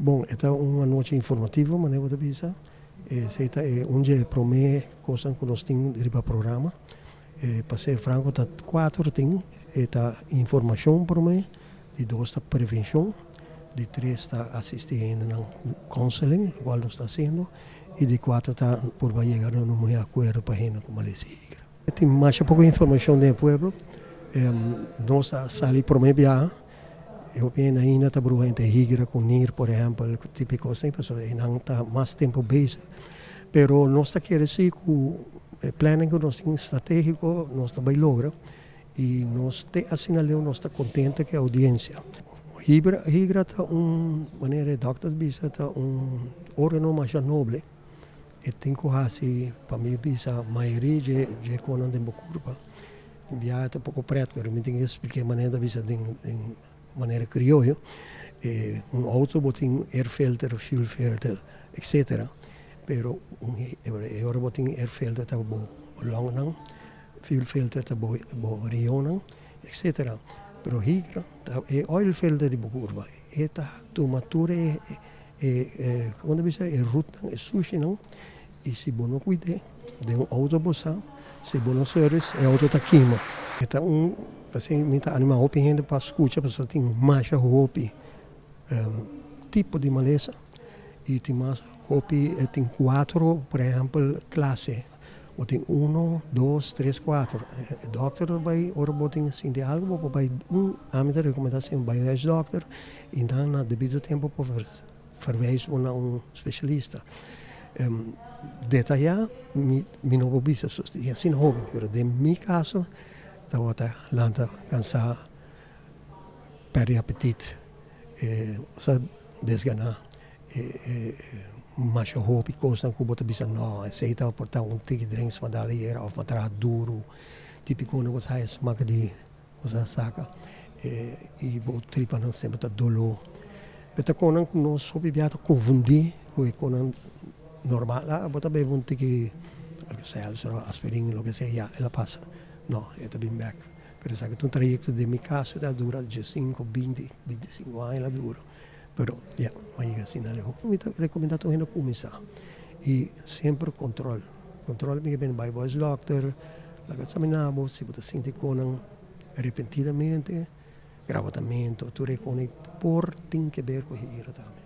Bon, e ta un anochi informativo, manera bo ta bisa. Esei ta e un dje promé kosnan ku nos tin riba programa. Pa ser franko ta kuater tin, e ta informashon promé, di dos ta prevenshon, di tres ta asistí hendenan ku counseling, lokual nos ta hasiendo, i di kuater ta purba yega na un muhé akuerdo pa hende ku malesa higra. Tin masha poko informashon den e pueblo. Nos a sali promé biaha. E hopi hende ainda ta bruha entre higra ku nir, por ehèmpel, ku tipo di kos ei, pasobra einan ta mas tempu bezig. Pero nos ta kere si ku e plannan ku nos tin stratégiko nos ta bai logra i nos te asina leu nos ta kontento ku e oudiensia. Higra ta un, manera e dòkter ta bisa, ta un órgano masha noble. E tin ku hasi, pa mi bisa, mayoria dje dje konan den bo kurpa. Tin biaha ta poko pret, pero mi tin ke splik'é manera ta bisa den den manera krioyo. E un outo bo tin air filter, fuel filter, etcetera. Pero un e ora bo tin air filter ta bo longnan, fuel filter ta bo bo rionnan, etcetera. Pero higra ta e oil filter di bo kurpa. E ta tuma tur e E como ta bisa e rutnan e sushinan y si bo no cuid'e den un auto bo sa si bo no service e auto ta kima. E ta un pasobra mi ta anima hopi hende pa scucha pasobra tin masha hopi tipo di malesa y tin mas hopi tin cuatro por ehempel clase bo tin uno, dos, tres, cuatro e dokter ta bay ora bo tin sinti algo bo por bay un ami ta recomenda siempre bay huisdokter Y nan na debido tempo por verwijs bo na un specialista. Detaya mi mi no por bisa y asina hopi, pero den mi caso tabata lanta cansa, perde apetit, sa desgana, masha hopi cosnan cu bo ta bisa no esey ta por ta un tiki drinks pa dal ayera of pa traha duro, tipico no bo sa haya smak di. Bo sa saka i bo tripanan semper ta doló. Pero ta konan ku nos hopi bia ta konfundí ku e konan normal. Ah, bo ta bebe un tiki Alka-Seltzer òf aspirin, loke sea, ya, el a pasa. No, e ta bin bèk. Pero esaki ta un trayekto, den mi kaso ta dura diesinko, binti, bintisinko aña el a dura. Pero ya, mi a yega asina leu. Mi ta rekomendá tur hende kuminsá i semper kontròl. Control mi ke bai bo huisdokter, laga examina bo si bo ta sinti konan repentidamente, grabatamento, tur e konan por tin ke ber ku higra tambe.